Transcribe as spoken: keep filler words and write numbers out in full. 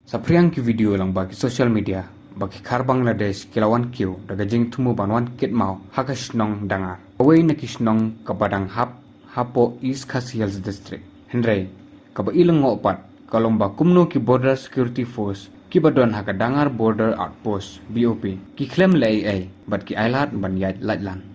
Saphriang ki video lyngba ki social media ba ki khar Bangladesh ki la wan kiew da ka jingthmu ban wan kit maw ha ka shnong Dangar, kawei na ki shnong kaba dang hap hapoh East Khasi Hills District. Hynrei kaba i lyngngoh pat ka long ba kumno ki Border Security Force kiba don ha ka Dangar Border Outpost, B O P, ki khlem leh ei ei bad ki ailad ban ïaid laitlan.